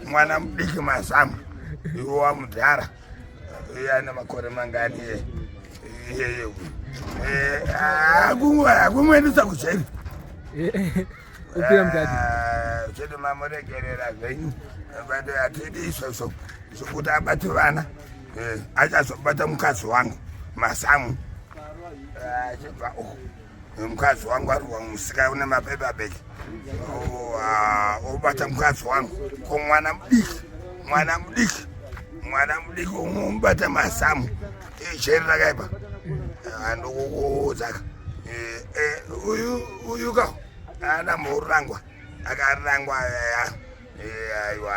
Mwana mudiki mazamu, iwe wamudhara, iye ane makore mangani iyeye? Akumuendesa kujeri. Upira mukati. Chete mamuregerera zvenyu, but hatidi izvozvo zvokuti abate vana. Achazobata mukadzi wangu mazamu achibva uku. Mukadzi wangu ari musika une mapepa beki, obata mukadzi wangu. Ko mwana mudiki, mwana mudiki, mwana mudiki umubata mazamu, jeri rakaipa. Andikukuudzaka, uyu uyu ka ana murangwa, akarangwa. Aiwa,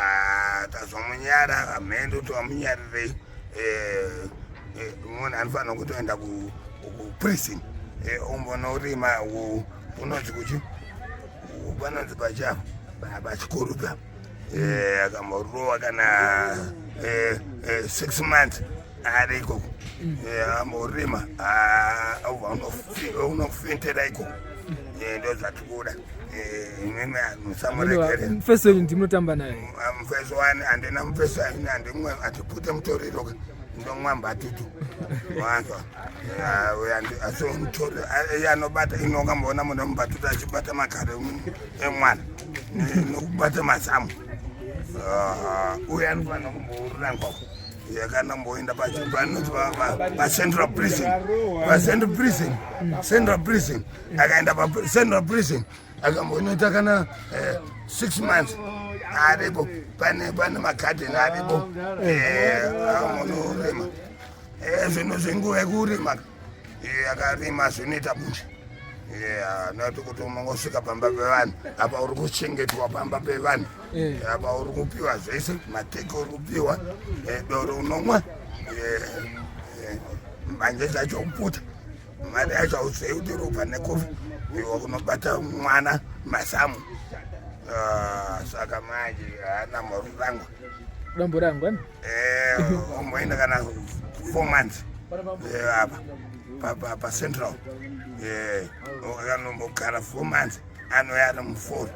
tazomunyara mhendo, tomunyarireyi? Munhu anofanira kutoenda kuprison, ombonorima. Unonzi kuchi panonzi pachapo pachikuru pa, akamborowa kana 6 months ari ikoko, amborima, unofintera ikoko. Ndo zvatikuda imimi, musamuregerera. Mufesi wenyu ndimunotamba naye? Mufesi wani? Handina mufesi aini, handimwe, handipute mutoriro ka, ndomwa mbatutu, wanzwa? Asi mutoriro iye anobata inokamboona munhu mubhatutu achibata magaro emwana nokubata mazamu? Uye anofanira kumborangwa yakanamboenda panoti pacentral prison, pacentral prison, central prison. Akaenda pacentral prison, akambonoita kana 6 months aripo. Pane magadheni aripo, amonorima zvinhu zvenguva yekurima. Akarima zvinoita musha, noti kuti unongosvika pamba pevanhu apa uri kuchengetwa pamba pevanhu, apa uri kupiwa zvese, mateke uri kupiwa, doro unomwa, mbanje dzacho kuputa, mari yacho hauzivi kuti uri nekofi, iwe unobata mwana mazamu. Saka manje haana morurangwa. Damborangwa. Omboenda kana 4 months apa pacentral, akanombogara 4 months, anouya ari muforo.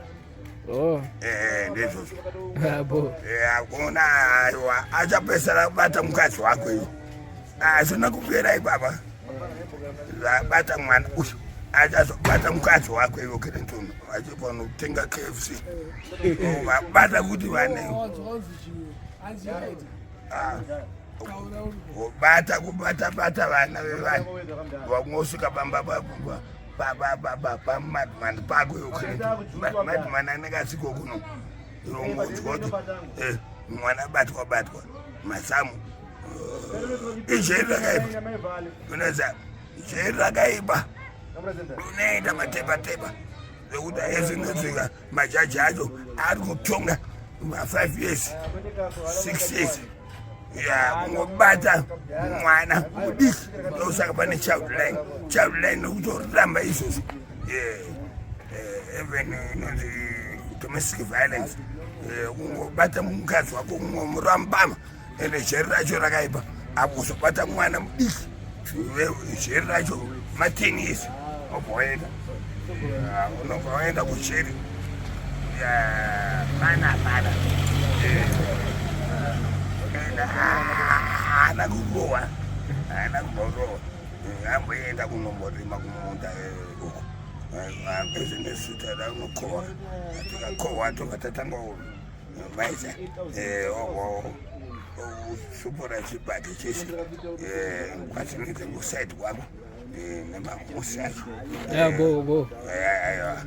Ndizvozvo. Abo. Akuna, aiwa, achapesera kubata mukadzi wako iwo. Hazvina kupera ipapa, zvabata mwana uyu, achazobata mukadzi wako iwo Clinton, achibva kutenga KFC, vabata kuti vane kubata, kubata bata vana vevanhu, vangosvika pamba pamadman pako iwo Clinton. Madman anenge asiko kuno, iwongonzwa kuti mwana batwa batwa mazamu. Ijeri rakaipa, unoza jeri rakaipa, unoenda matepatepa zvekuti ezvinozvika majaji acho ari kutonga ma5 years, 6 years, ya kungobata mwana mudiki. Ndosaka pane child line, child line nokutoramba izvozvo. Even inonzi domestic violence, kungobata mukadzi wako, kungomurambama, ende jeri racho rakaipa. Apo kuzobata mwana mudiki, jeri racho ma10 years, obva waenda, unobva waenda kujeri. Mana hapana, haana kurohwa, haana kumborohwa. Amboenda kunomborima kumunda uko ezvinesu, tada kunokohwa, tikakohwa tobva tatanga maisa supora chibage chese kwazvinoita kusaidi kwako nemamusi acho. Ya, bo bo. Aiwa.